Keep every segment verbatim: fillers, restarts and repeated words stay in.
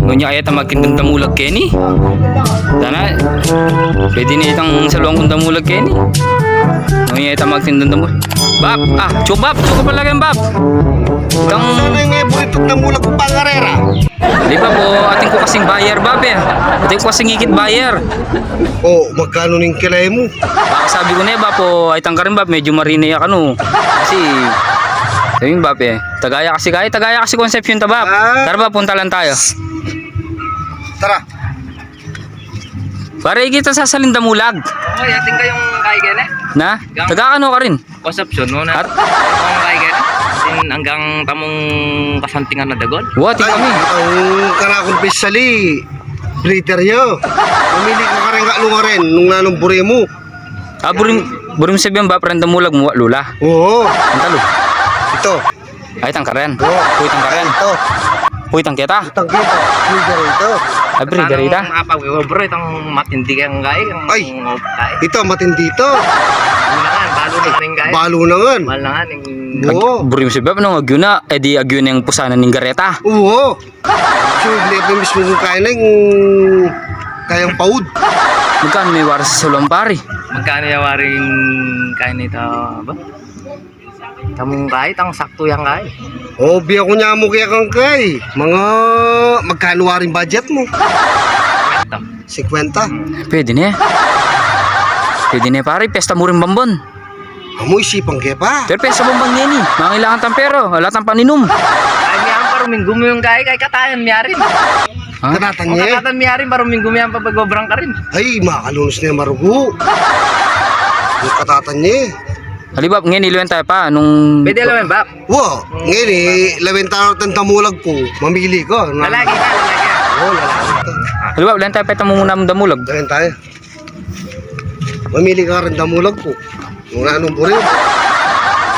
Nung nya kaya ta magtindang damulag keni? Sana, pwede na itang saluan kung damulag keni. Nung nya kaya ta magtindang damulag. Bap, ah, chu Bap, chu ka pala ken Bap. Itang Sana yung may burrito damulag kung pangarera. Di ba po, atin ku kasing buyer, Bap, e. Atin ku kasing ikit buyer. O, magkanu ning kilay mu? Baka sabi ku ne, Bap, o, ay tang karin, Bap, medyu marine ya kanu. Kasi, sabi, Bap, e, tagaya kasi kaya, tagaya kasi Concepcion ta, Bap. Ah. Tara, Bap, punta lang tayo. Tara. Pare, ikit ta sasaling damulag. O, atin kayung kaya kene? Na? Gang- Taga kanu karin? Concepcion, no, na. At kung kaya kene? Atin anggang tamung kasantingan na dagun. Wa, atin kami. Ang karakung pisali, breeder ya. Mamili ka karin, kalungarin, nung nanung buri mu. Ah, buri, buri mu sabian, Bap, reng damulag mu, wa lula. Oo. Ang talo. Ito. Ay, tang karin. Oo. Puy, tang karin. Ito. Puy, tang keta. Tang keta. Breeder ito. Ay, breeder ita. Apa, bro, itang matindi kayang kaya, itang Ay. Kaya. Ito, matindi ito. Balu na ngan, balu na ngan kaya. Balu na ngan. Balu na ngan, yung Oo. Buri mu sabian, nung agyu na, e di agyu na ing pusanan ning gareta. Oo. So, lepe mismu kung kaya na yung kayang paud. Magkanu ne wari sa saluan, pare? Magkanu ya wari ing kaya nita, ba? Tamung kaya, tang saktu yang kaya. O, biya ku nya mu kaya kang kay. Mga, magkanu wari ing budget mu? Ito. Singkwenta. Pwede ne. Pwede ne, pare, pesta mu rin Bambon. Amu isipan ke pa. Pero pesta Bambon ngeni. Mangailangan tang pera, ala tang paninum. Ay, mi ang paruminggu mu yung kaya, kaya katayan mi arin. Ha? Katatan O, ye. Katatan mi arin, paruminggu mi ang papag-obrang karin. Ay, makalunus ne marugu. Yung katatan ye. Ali, Bap, ngeni, lawen tayo pa, nung Pwede lawen, Bap. Wa, ngeni, lawen tayo reng damulag ku. Mamili ka. Lalaki ka, lalaki ka. O, lalaki ka. Ali, Bap, lawen tayo pa, itang mumuna mung damulag. Lawen tayo. Mamili ka reng damulag ku. Nung nanung buri mu.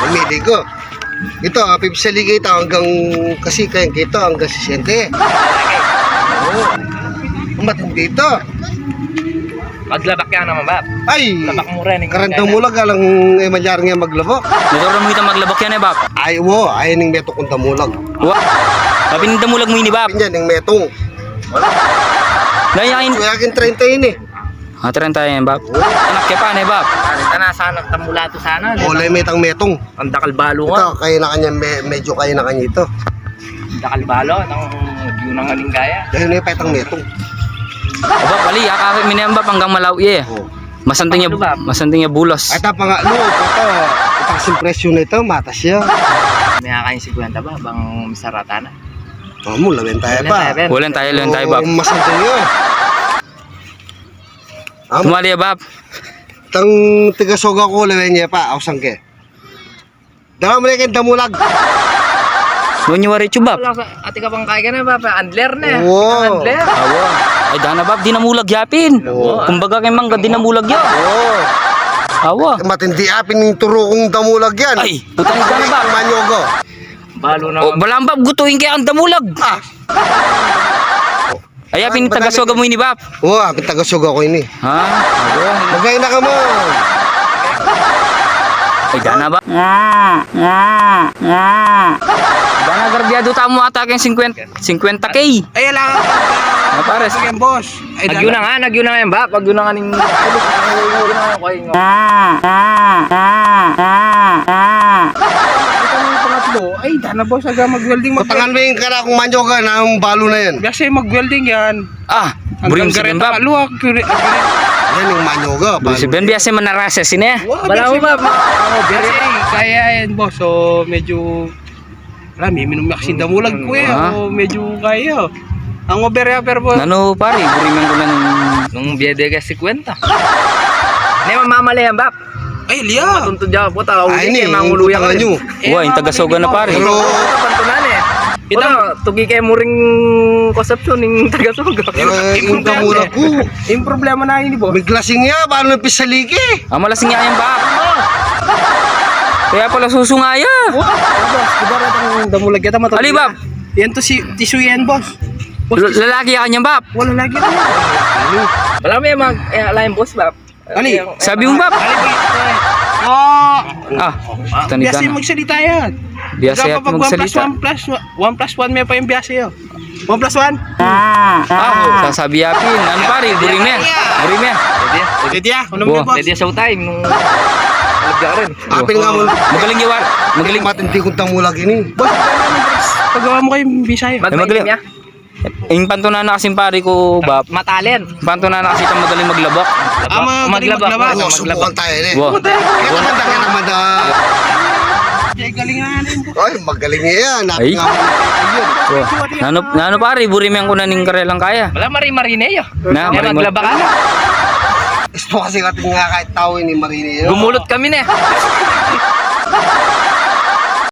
Mamili ka. Ito, ah, pipsali kita anggang kasi kaya kita anggang sisente. O. Matindi ito. Maglabak ya naman, Bap. Ay! Labak mu rin, eh. Kareng damulag, alang, e, malyari ngan maglabak. Motor na mu ita maglabak yan, e, Bap. Ay, wa, ay, ning metung kung damulag. Wa. Tapi ning damulag mu ini, Bap. Yan, ning metung. Dahil yan, Yakin treinta ini. Ah, treinta yan, Bap. Anak ke pa, ne, Bap? Ano, ita na, sana, tamula to sana. O, lay metang metung. Ang dakal balu nga. Ito, kaya na kanya, me-, medyo kaya na kanya ito. Dakal balo, itang yun ang aling kaya. Dahil na yung petang metung. Aba, pali, akakit mi na yan, Bap, anggang malaw ye. O. Masanting ya, Ano, Bap? Masanting ya bulos. Ay, tapang nga, no, ito, ito, kasi presyo na ito, matas ya. May kakain singkwenta ba, bang misarata na? O, mu, lawen tayo Lawen pa. Tayo, Ben. Lawen tayo, lawen tayo, Bap. O, masanting ya. Am- Tumali ya, Bap. Tang tigasoga ku, lawen ya pa, ausang ke. Dala mu ne keng damulag. Nung nya wari chu, Bap? Wala sa, ati ka pang kaya na, Bap, andler ne. Wow. Andler. Awa. Ay, dana, Bap, dinamulag ya pin. Wow. Kumbaga keng mangga, dinamulag ya. Wow. Awa. Matindi apin ing turu kung damulag yan. Ay, putang ina, Bap. Manyogo. Balo na. O, balang, Bap, gutuin ke ang damulag. Ah. Ay, apin tagasoga mu ini, Bap? O, apin tagasoga ku ini. Ha? Magay na ka man. Ay, dana, Bap. Dana, grabyadu tamu ata keng singkwenta, singkwenta K. Ay, ala. Ah, pares. Sige, boss. Ay, agyu dana. Na nga, agyu na nga yan, Bap. Agyu na nga ning, agyu na nga, okay. Ito na yung pangatlo. Ay, dana, boss. Aga mag-welding, mag- Patangan mu ing karakung manyoga, nung balu na yan. Biasa mag-welding yan. Ah, buring si Ben, Bap. Luwag, kuri-, kuri- Yan yung manyoga, Buring si balu Ben, yan. Biasa manarasa sine. Wa, Bala biasa mo, Bap. Biasa, kaya yan, boss. So, medyo, alam, minum yak sinda mulag ko eh. Ah. O, medyo kaya. Ang over ya, pero, boss. Nanu, pare, buring yang kunan. Nung biyade ka singkwenta. Hindi, mamamali yan, Bap. Ay, liya. Matuntun dyan, puta. Ay, uli ini, kayo, mangulu yan, pare. Wa, yung tagasoga na, pare. Pero, pantunan, eh. Itang tugi kayo muring Concepcion, yung tagasoga. Pero, yung damulag ku. Yung problema na yun, di ba? May klasing ya, paano na pisaliki? Ah, malasing ya yan, Bap. Kaya pala susunga ya. Wa, boss, di ba, itang damulag kita, matuntun. Ali, Bap. Yan to si, tisu yan, boss. Boss, L-, lalaki ya kanyan, Bap. Wala lagi na. Wala may mag-, eh, ala yung boss, Bap. Ali, sabi mo, Bap? Ali, Bap. Ah. Ah, biasa yung magsalita yan. Biasa yung magsalita. One plus one, one plus one, may pa yung biasa yun. One plus one. Ah, sasabi ya pin. Anu pari, buri me. Buri me. Pwede ya. Pwede ya. Unang Wow. Pwede ya showtime nung alagya ka rin. Apin nga mu. Magaling ya, War. Magaling. Matindi kung tang mu lagi ni. Boss, pagawa mu kayu Bisaya. Mag-, magaling. Magaling ya. Ing pantunan na kasi pari ku, Bap. Matalen. Pantunan na kasi itang magaling maglabak. Ah, magaling maglabak. Maglabak. Oh, subukan tayo ni. Wow. Kaya naman da, kaya naman da. Ay, galing na rin. Ay, magaling yan. Ay. Napinga-, Wow. Nanu, nanu pari, buri me yang kunan ning karelang kaya. Wala, mari-mari na yun. Na, Kaya mari-mari. Maglaba ka na. Gusto kasi natin nga kahit tao ini marine. Gumulut kami na.